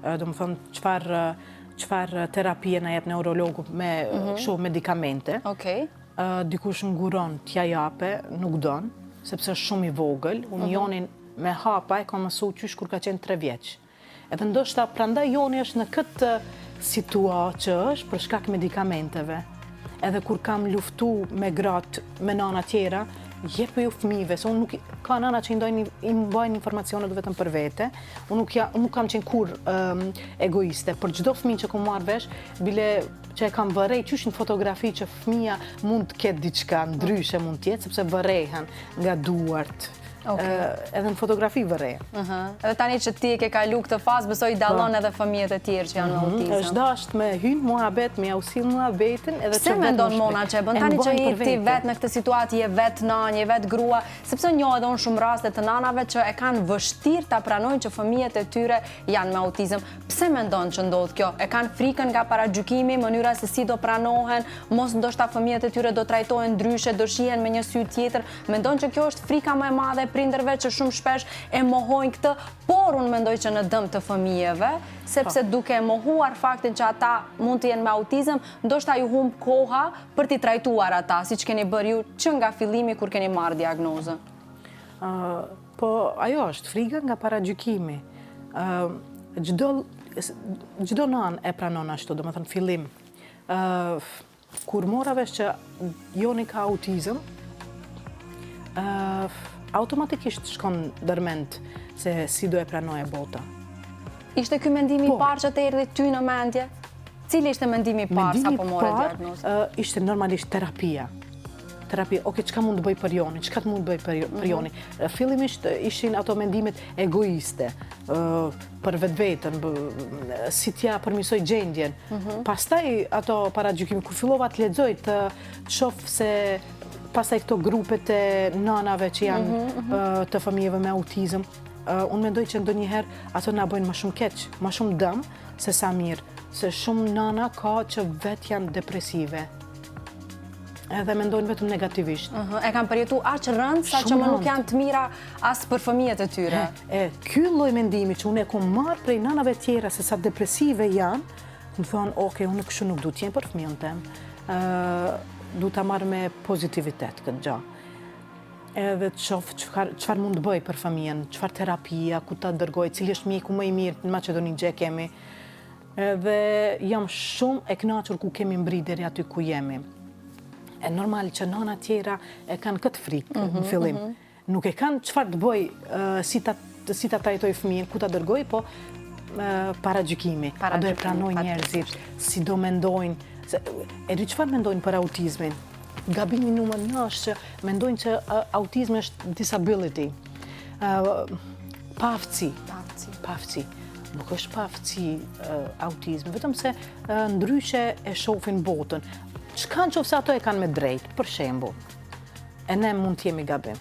Domethonë, çfarë çfarë terapie na jep neurologu me mm -hmm. medikamente. Okej. Dikush nguron t'ja jape, nuk don, sepse është shumë i vogël. Unë mm -hmm. Jonin me hapa e kam mësu qysh kur ka qenë 3 vjeç. Edhe ndoshta prandaj Joni është në këtë situatë që është për shkak medikamenteve. Edhe kur kam luftu me gratë, me nana tjera, jepu fëmijëve, se unë nuk ka nana që i ndojnë i mbajnë informacionet vetëm për vete. Unë nuk ja, nuk kam qenë kurrë um, egoiste. Për çdo fëmijë që kam marrë vesh, bile që e kam vërej qysh në fotografi që fëmija mund të ketë diçka ndryshe mund të jetë, sepse vërehen nga duart. Okay. Edhe në fotografi vërehen. Uh -huh. Edhe tani që ti e ke kalu këtë fazë, besoj i dallon po. edhe fëmijët e tjerë që janë me mhm. autizëm. Është dasht me hy n'muhabet, me jau sill muhabetin, edhe Pse mendon Mona që e bën tani që je ti vetë në këtë situatë, je vetë nanë, je vetë grua, sepse njoh edhe unë shumë raste të nanave që e kanë vështirë ta pranojnë që fëmijët e tyre janë me autizëm. Pse mendon që ndodh kjo? E kanë frikën nga paragjykimi, mënyra se si do pranohen, mos ndoshta fëmijët e tyre do trajtohen ndryshe, do shihen me një sy tjetër. Mendon që kjo është frika më e madhe e prindërve që shumë shpesh e mohojnë këtë, por unë mendoj që në dëm të fëmijëve, sepse po. duke e mohuar faktin që ata mund të jenë me autizëm, ndoshta ju humb koha për t'i trajtuar ata, siç keni bërë ju që nga fillimi kur keni marrë diagnozën. Po, ajo është frika nga paragjykimi. Çdo çdo nanë e pranon ashtu, domethënë fillim. Kur mora vesh që Joni ka autizëm, automatikisht shkon ndërmend se si do e pranojë bota. Ishte ky mendimi i po. parë që të erdhi ty në mendje? Cili ishte mendimi i parë sapo more diagnozën? Mendimi i parë ishte normalisht terapia. Terapia, ok, çka mund të bëj për Jonin, çka të mund të bëj për, për mhm. Jonin. Fillimisht ishin ato mendimet egoiste, për vetveten, si t'ja përmirësoj gjendjen. Mhm. Pastaj ato paragjykimi, kur fillova të lexoj, të shof se pastaj këto grupet e nanave që janë mhm, mhm. të fëmijëve me autizëm, unë mendoj që ndonjëherë ato na bëjnë më shumë keq, më shumë dëm, se sa mirë, se shumë nana ka që vetë janë depresive edhe mendojnë vetëm negativisht. E kanë përjetu aq rëndë, sa që më nuk janë të mira as për fëmijët e tyre. E, ky lloj mendimi që unë e kom marrë prej nanave tjera se sa depresive janë, më thonë, ok, unë kështu nuk du të jem për fëmijën tem, du ta marr me pozitivitet këtë gja. Edhe të shof çfarë mund të bëj për fëmijën, çfarë terapia, ku ta dërgoj, cili është mjeku më i mirë në Maqedoni që e kemi. Edhe jam shumë e kënaqur ku kemi mbri deri aty ku jemi. E normal që nana tjera e kanë këtë frikë mm -hmm, në fillim. Mm -hmm. Nuk e kanë çfarë të bëj, si ta si ta trajtoj fëmijën, ku ta dërgoj, po paragjykimi. A do e pranojnë njerëzit, si do mendojnë, se, e di çfarë mendojnë për autizmin? Gabimi numër një është që mendojnë që autizmi është disability. Paaftësi. Paaftësi. Paaftësi. Nuk është paaftësi autizmi, vetëm se ndryshe e shofin botën. Çka në qoftë se ato e kanë me drejtë, për shembull, e ne mund të jemi gabim.